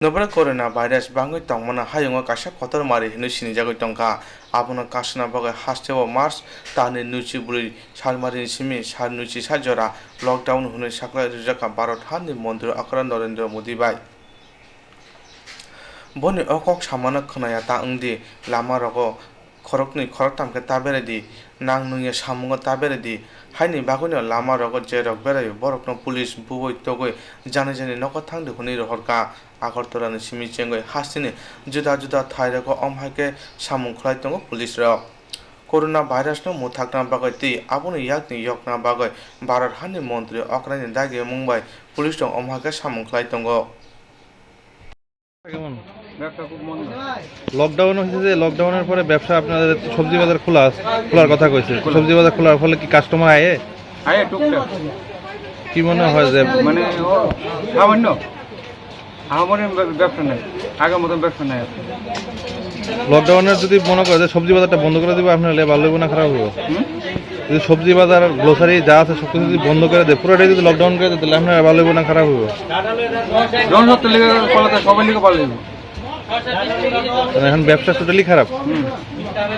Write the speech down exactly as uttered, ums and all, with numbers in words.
Novel Corona virus bangwi tongmano hayungo kaisa kotor mari hinwi sinijagwi tongkha. Abono kasuna bagwi hasteo March talni nuichi bwrwi salmarini simi sal nuichi sa jora lockdown hwnwi sakhlai rijak kha Bharat hani montri okra Narendra Modi bai. Boni o kok samano khwnaya ta wngdi, lama rogo khoroknwi khoroktham khe ta berai di, nang nungya samungo ta berai di. Haini bagwino lama rogo je rok beraio borokno police bubui togwi jani jani nogo thangdi hwnwi rohor kha. Agartala ni simi chengwi hasteni juda juda thai rogo om hai khe samung khlai tongo police rok. Corona virus no muthakna bagwi tei aboni yakni yokna bagwi Bharat hani montri okrai ni dagi mung bai police rok om hai khe samung khlai tongo. কেমন? ব্যবসা খুব মন্দ। লকডাউন হয়েছে যে, লকডাউনের পরে ব্যবসা আপনাদের সবজি বাজার খোলা আছে, খোলার কথা কইছে। খোলা। সবজি বাজার খোলার ফলে কি কাস্টমার আয়ে? আয়ে টুকটাক। কি মনে হয় যে মানে ও সামান্য, আমাদের ব্য-, ব্যবসা নাই, আগের মতন ব্যবসা নাই আর কি। লকডাউনের যদি মনে করে যে সবজি বাজারটা বন্ধ করে দিবে, আপনার লে ভালো হইব না খারাপ হইব? হুম? যদি সবজি বাজার, গ্রোসারি যা আছে সব কিছু যদি বন্ধ করে দেয়, পুরোটাই যদি লকডাউন করে দেয়, তাহলে আপনার ভালো হইব না খারাপ হইব? যখন সব লিগে পালাতে সবাই লিগে পালাইব। মানে এখন ব্যবসা টোটালি খারাপ। হুম।